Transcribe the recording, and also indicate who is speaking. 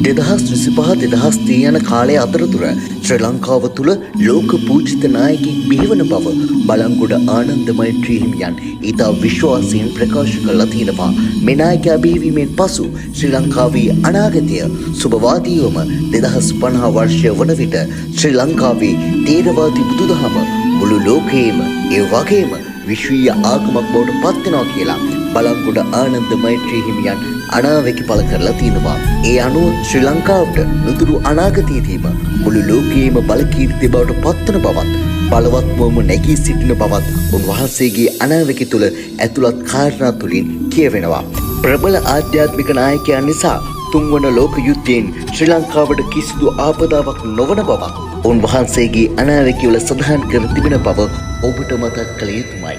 Speaker 1: 2025 2030 යන කාලය අතරතුර ශ්‍රී ලංකාව තුළ ලෝක පූජිත නායකයෙක් බිහිවන බව බලංගොඩ ආනන්ද මෛත්‍රී හිමියන් ඉතා විශ්වාසයෙන් ප්‍රකාශ කරලා තියෙනවා. මේ නායකයා බිහිවීමෙන් පසු ශ්‍රී ලංකාවේ අනාගතය සුභවාදීවම 2050 වර්ෂය වන විට ශ්‍රී ලංකාවේ තේරවාදී බුදුදහම මුළු ලෝකයේම, ඒ වගේම විශ්වීය ආගමක් බවට පත් වෙනවා කියලා බලංගොඩ ආනන්ද මෛත්‍රී හිමියන් අනාවැකි පළ කරලා තියෙනවා. ඒ අනුව ශ්‍රී ලංකාවට නුදුරු අනාගතයේදීම මුළු ලෝකයේම බලකීර්තිය බවට පත්වන බවත්, බලවත්වම නැගී සිටින බවත් උන්වහන්සේගේ අනාවැකි තුළ ඇතුළත් කාරණා තුළින් කියවෙනවා. ප්‍රබල ආධ්‍යාත්මික නායකයන් නිසා තුන්වන ලෝක යුද්ධයෙන් ශ්‍රී ලංකාවට කිසිදු ආපදාවක් නොවන බවත් උන්වහන්සේගේ අනාවැකිවල සඳහන් කර තිබෙන බව ඔබට මතක් කළ යුතුමයි.